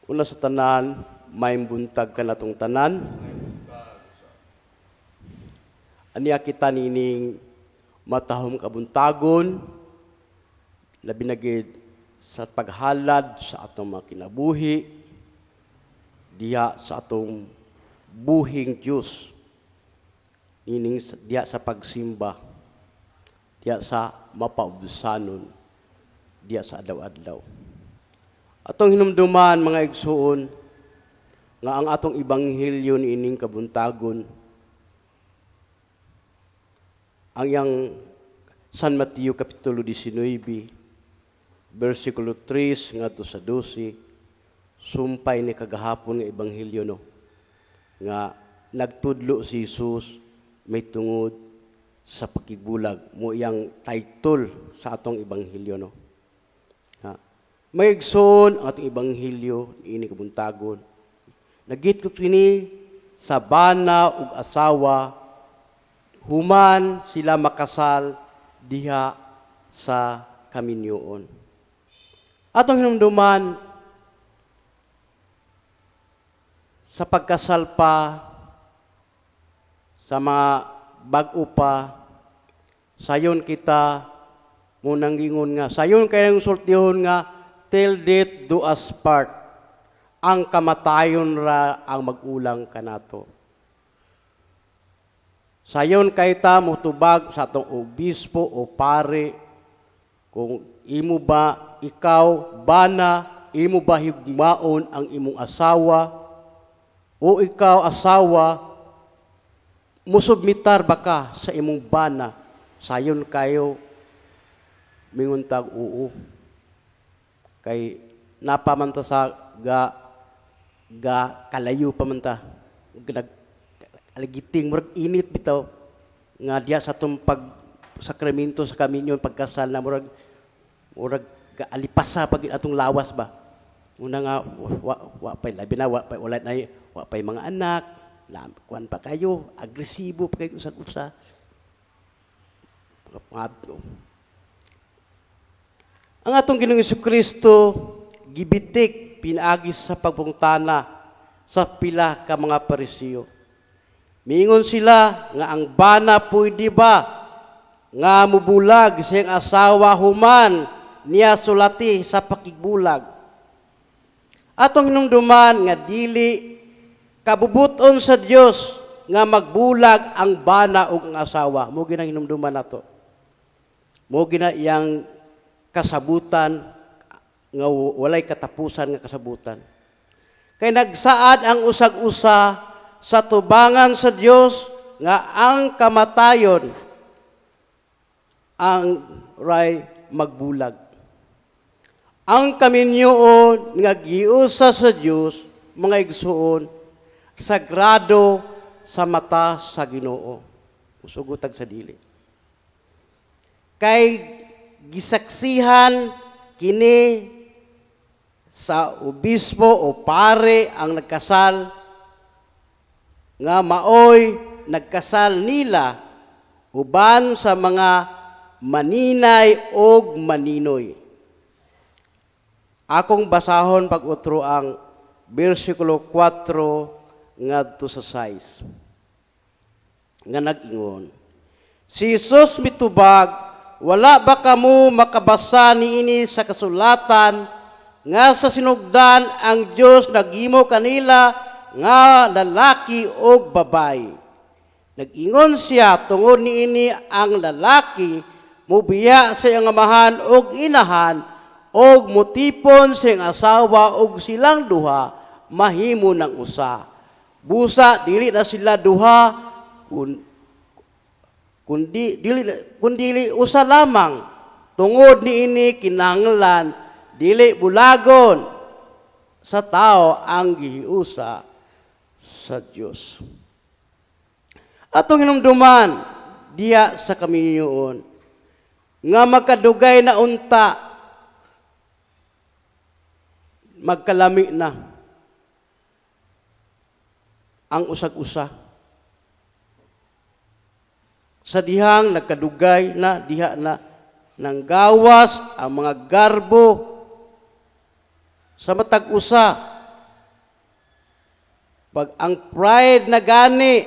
Una sa tanan, maayong buntag kanatong tanan. Aniya kita nining matahom kabuntagon, labi na gid sa paghalad sa atong mga kinabuhi, diha sa atong buhing Dios, nining diha sa pagsimba, diha sa mapaubsanon, diha sa adlaw-adlaw. Atong hinumduman, mga igsuon, nga ang atong ebanghelyo niining kabuntagon, ang iyang San Mateo Kapitulo 19, versikulo 3 ngadto sa 12, sumpay ni kagahapon nga ebanghelyo, no, nga nagtudlo si Jesus may tungod sa pakigbulag, mao iyang title sa atong ebanghelyo, no. Ha. Mga igsoon, ang atong ebanghelyo niini kabuntagon nagit kini sa bana ug asawa human sila makasal diha sa kaminyoon. Atong hinumduman, sa pagkasal pa, sa mga bag-o pa, sayon kita munang gingon nga sayon kayong sultihon nga "Till death do us part," ang kamatayon ra ang magulang kanato. Sayon kay ta mutubag sa atong obispo o pare kung imo ba, ikaw bana, imo ba higmaon ang imong asawa, o ikaw asawa, musubmitar ba ka sa imong bana? Sayon kayo minguntag oo, kay napamanta sa ga ga kalayo pa man ta, nag aligiting, murag init bitaw nga diya sa atong pag sakramento sa kaminyon, pagkasal na, murag murag alipasa pag atong lawas ba. Una nga wa, wa pa, labi na wa pa, wala na, wa pa mga anak na, kuan pa kayo, agresibo pa kayo usag-usa. Ang atong Ginoong Kristo gibitik pinaagi sa pagpungtana sa pila ka mga Parisiyo. Miingon sila nga ang bana pwede ba nga mubulag sa iyang asawa human niya sulati sa pakigbulag. Atong hinumduman nga dili kabubuton sa Dios nga magbulag ang bana ug ang asawa. Mao gyud ang hinumduman nato. Mao gyud na iyang kasabutan nga walay katapusan nga kasabutan. Kay nagsaad ang usag-usa sa tubangan sa Dios nga ang kamatayon ang ray magbulag. Ang kaminyoon nga giusa sa Dios, mga igsuon, sagrado sa mata sa Ginoo. Musugutag sa dili. Kay gisaksihan kini sa obispo o pare ang nagkasal nga maoy nagkasal nila uban sa mga maninay og maninoy. Akong basahon pag-utro ang bersikulo 4 ngadto sa 6 nga nag-ingon. Si Jesus mitubag, "Wala ba kamo makabasa niini sa kasulatan nga sa sinugdan ang Dios naghimo kanila nga lalaki og babayi? Nag-ingon siya, tungod niini ang lalaki mubiya sa iyang amahan og inahan og mutipon sa iyang asawa og silang duha mahimo ng usa. Busa dili na sila duha kun kundi dili kundi usa lamang. Tungod niini kinahanglan dili bulagon sa tao ang gihiusa sa Dios." Atong hinumduman diya sa kaminyoon nga magkadugay na unta, magkalami na ang usag-usa. Sa dihang nagkadugay na, diha na nanggawas ang mga garbo sa matag usa. Pag ang pride na gani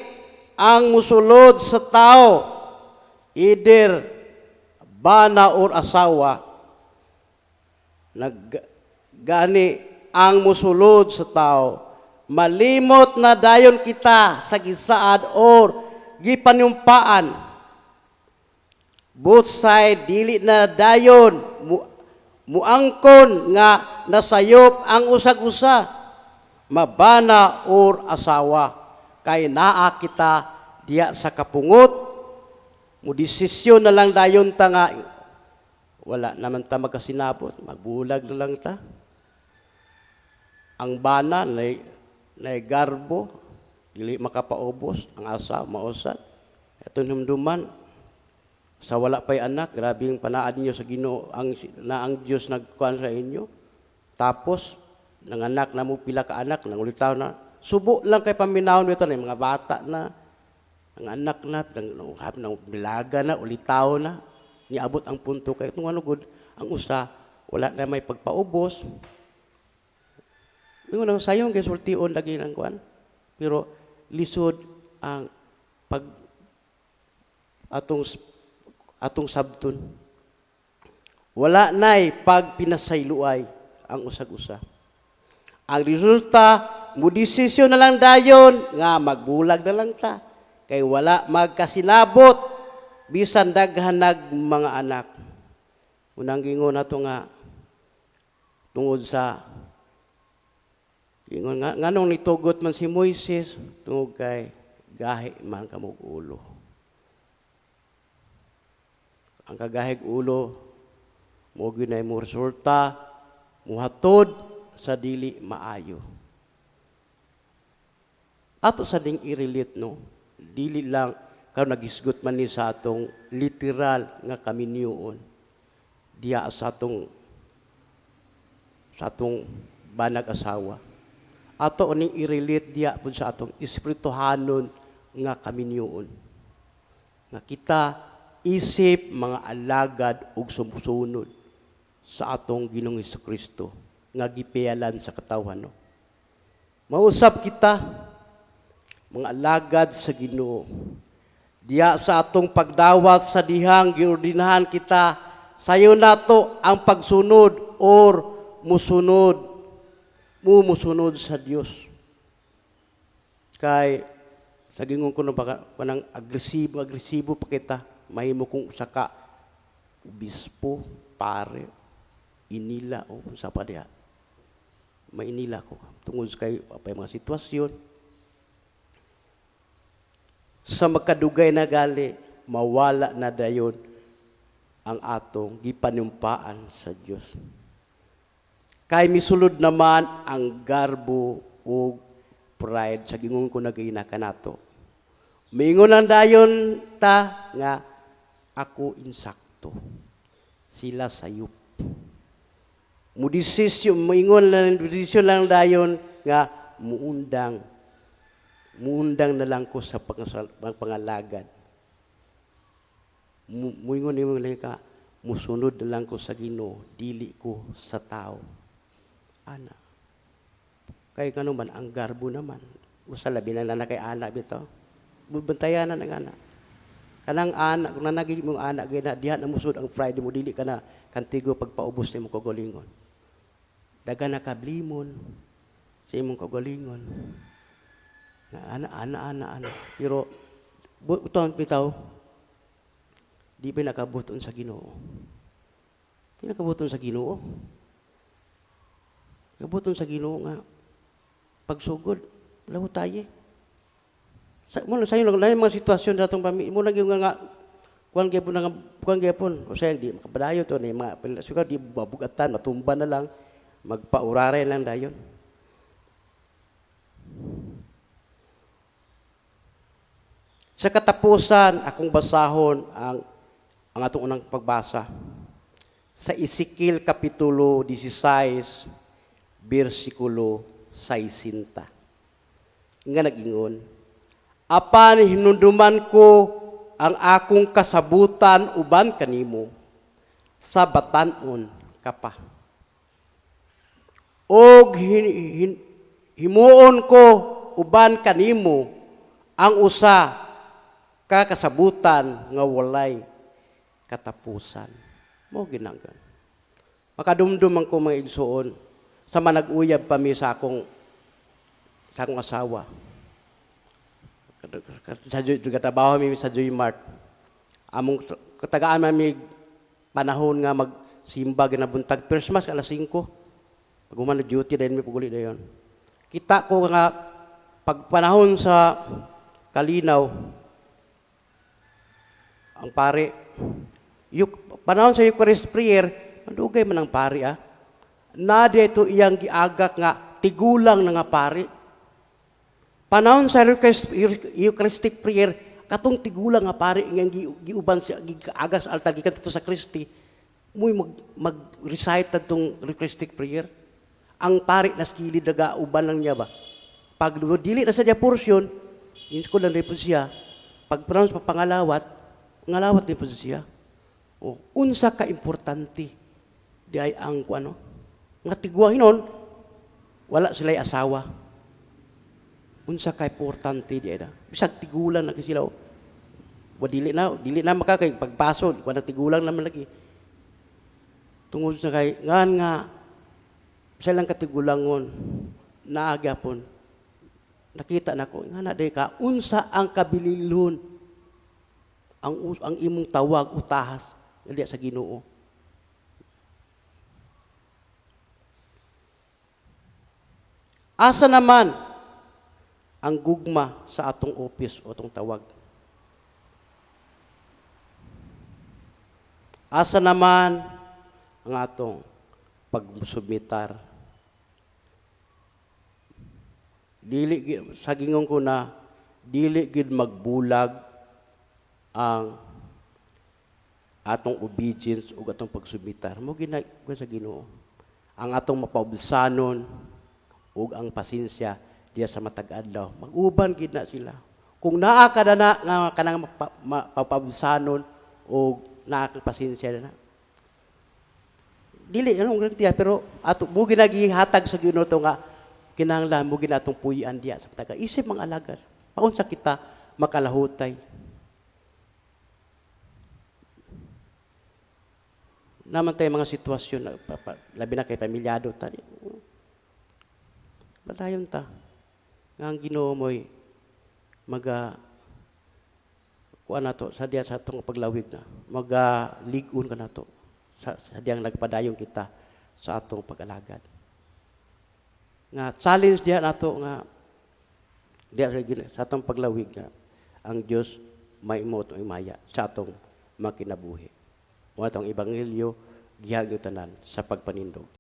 ang musulod sa tao, either bana or asawa, nag gani ang musulod sa tao, malimot na dayon kita sa gisaad or gipanumpaan. Both side dili na dayon muangkon nga nasayop ang usag-usa, mabana or asawa, kay naa kita diya sa kapungot. Mo desisyon na lang dayon ta nga wala naman ta magkasinabot, magbulag na lang ta. Ang bana nay garbo, dili makapaubos. Ang asa mausad atong hinumduman sa wala pay anak, grabe yung panaad niyo sa Ginoo, ang na ang Dios nagkuan sa inyo. Tapos nanganak na mo, pila ka anak nang ulitaw na, subo lang kay paminawon dito na mga bata na ang anak na nang nang bilaga na, ulitaw na, niabot ang punto kay itong ano gud ang usa wala na may pagpaubos. Ingon na sayong kay sultion lagi ng kuan, pero lisod ang pag atong sabton. Wala nay pag pinasayloay ang usag-usa. Ang resulta, mo desisyon na lang dayon nga magbulag na lang ta kay wala magkasinabot bisan daghan nag mga anak. Unang gingon nato nga tungod sa gingon nga nganong nitugot man si Moises, tungod kay gahi man kamog ulo. Ang kagahig ulo mo gyud mo resulta, muhatod sa dili maayo. Ato sa ding i-relate, no, dili lang karon nagisgot man ni sa atong literal nga kaminyoon diya sa atong banag asawa. Ato ning i-relate diya pud sa atong espirituhanon nga kaminyoon nga kita isip mga alagad ug sumusunod sa atong Ginoong Kristo nga gipiyalan sa katawhan, no. Mausab kita mga alagad sa Ginoo. Diya sa atong pagdawat sa dihang giordinahan kita, sayo nato ang pagsunod or musunod mo musunod sa Dios. Kay sa gingon ko no baka kanang agresibo agresibo pa kita, mahimo kung usa ka obispo, pare, inila o kung sa pa diha. Mainila ko tungod kay pa mga sitwasyon sa makadugay na gali, mawala na dayon ang atong gipanumpaan sa Dios. Kay misulod naman ang garbo ug pride sa gingon ko nagina kanato. Mingon lang dayon ta nga ako insakto. Sila sayop. Mudesisyon, moingon lang, desisyon lang dayon nga muundang. Muundang na lang ko sa pangalagad. Muingon nimo lang ka, musunod na lang ko sa Ginoo, dili ko sa tao. Ana. Kay kano man ang garbo naman. Usa labi na na kay ana bitaw. Bantayanan ang ana. Kanang ana, kung nanagi mong ana gina diha na musud ang pride mo, dili ka na kantigo pagpaubos nimo kagalingon. Daga na kablimon sa imong kagalingon. Na ana ana ana ana. Pero buton bitaw di pa nakabuton sa Ginoo. Di nakabuton sa Ginoo. Kabuton sa Ginoo nga pagsugod lawo tayo. Sa mo sa inyo lang mga sitwasyon sa atong pamilya mo lang yung nga kuan gyapon nga kuan gyapon o siya di makapadayon to ni mga siguro di babugatan, matumba na lang, magpaurare lang dayon. Sa katapusan, akong basahon ang atong unang pagbasa sa Ezekiel kapitulo 16 bersikulo 60 nga nag-ingon, "Apan hinunduman ko ang akong kasabutan uban kanimo sa batan-on ka pa. Og himuon ko uban kanimo ang usa ka kasabutan nga walay katapusan. Mo ginanggan. Makadumdum man ko, mga igsuon, sa manag-uyab pa mi sa akong asawa. Sa trabaho mi sa Joy Mart. Among katagaan man mi panahon nga magsimba ginabuntag Christmas alas 5. Pag human duty dayon mi puguli dayon. Kita ko nga pag panahon sa kalinaw, ang pare yuk, panahon sa Eucharist prayer, madugay man ang pari ah. Na dito iyang giagak nga tigulang na nga pari. Panahon sa Eucharistic prayer, katong tigulang nga pari nga giuban siya, giagak sa altar gikan dito sa Kristi, mo'y mag-recite tong Eucharistic prayer. Ang pari nas gilid, uban lang niya ba. Pag dili na sa niya portion, ko lang rin po siya. Pag panahon sa pangalawat, ngalawat din po siya. O, unsa ka importante di ay ang ano nga tiguang hinon wala sila asawa. Unsa ka importante di ay na. Bisag tigulang na sila. Oh. Wa dili na maka kay pagpaso, wala, tigulang naman lagi. Tungod sa kay ngan nga sa ilang katigulangon naa gyapon, nakita nako nga na day ka unsa ang kabililhon ang imong tawag utahas diya sa Ginoo. Asa naman ang gugma sa atong office o atong tawag? Asa naman ang atong pagsubmitar? Dili sa gingon ko na dili gid magbulag ang atong obedience ug atong pagsubmitar. Mo gina sa Ginoo. Ang atong mapaubsanon ug ang pasensya diya sa matag adlaw. Mag-uban gid na sila. Kung naa ka na nga kanang mapaubsanon ug naa kang pasensya na. Dili anong garantiya, pero ato mo ginagihatag sa Ginoo to nga kinahanglan mo ginatong puy-an diya sa pataga. Isip mga alagad. Paunsa kita makalahutay? Naman tayo mga sitwasyon, na, labi na kay pamilyado ta. Padayon ta. Nga ang Ginoo mo'y maga kuan nato sa diya sa atong paglawig na maga lig-on ka nato sa diyang nagpadayon kita sa atong pag-alagad. Nga challenge diya nato nga diya sa atong paglawig nga ang Dios may mo atong imaya sa atong makinabuhi. Mo atong ebanghelyo gihag tanan sa pagpanindog.